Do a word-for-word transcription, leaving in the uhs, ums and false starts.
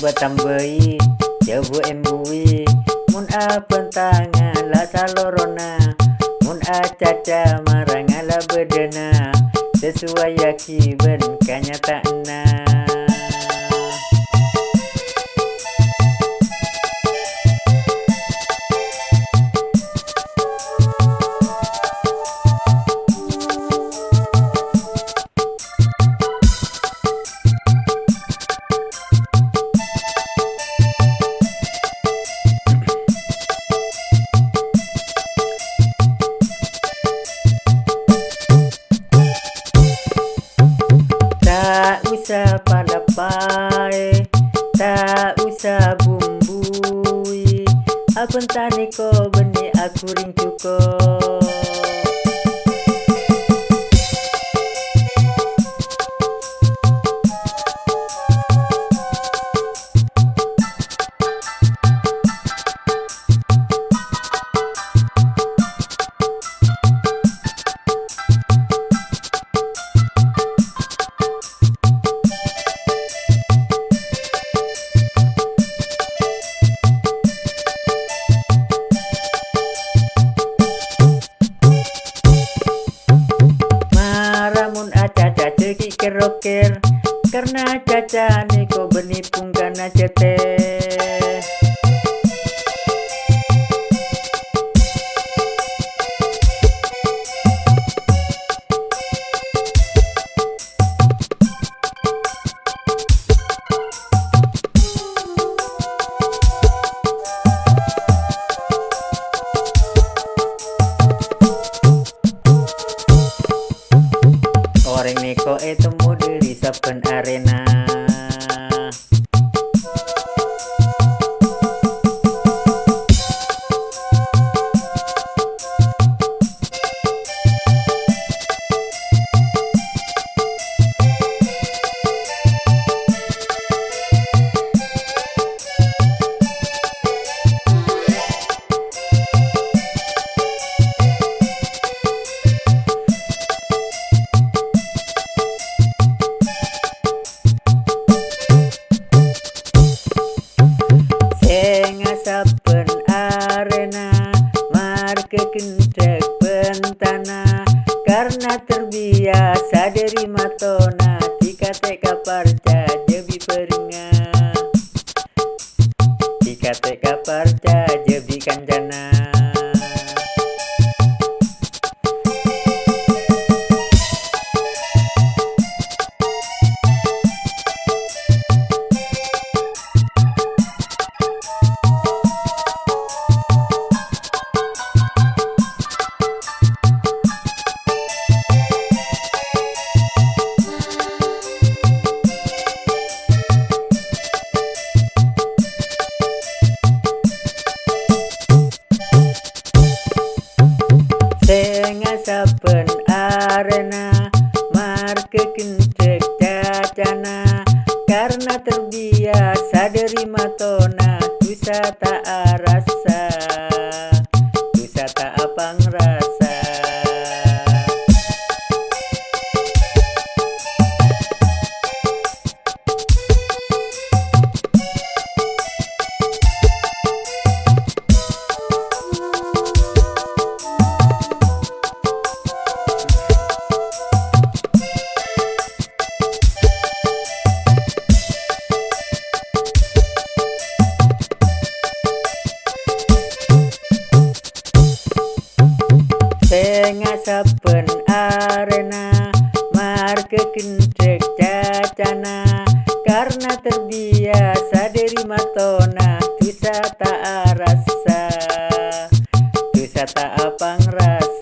Bâ tambâi, jhâ' bâ embuwi, mon abhântangan la salorona, mon acaca mara ngala bâdâna, sesuaiyaghi bân kanyataanna. Ta' osa palappaè, ta' osa bumbuwi, abhânta nèko bânnè aghuring jhuko'. Mara mon acaca jhâ' ghi' kèr-rokèr, karna caca nèko bânnè bhungkana jhâtè. Orèng nèko ètemmo dhâri sabbhân arèna. Sènga' sabbhân arèna marghâ gendhek bhântana, karna terbiyasa dhâri matona, dikatè' kaparcajâ bi' bhârengnga, dikatè' kaparcajâ bi' kancana. Sènga' sabbhân arèna marghâ gendhek cacana, karna terbiyasa dhâri matona, dhusa ta' arassa, dhusa ta' apangrasa. Sènga' sabbhân arèna marghâ gendhek cacana, karna terbiyasa dhâri matona, dhusa ta' arassa, dhusa ta' apangrasa.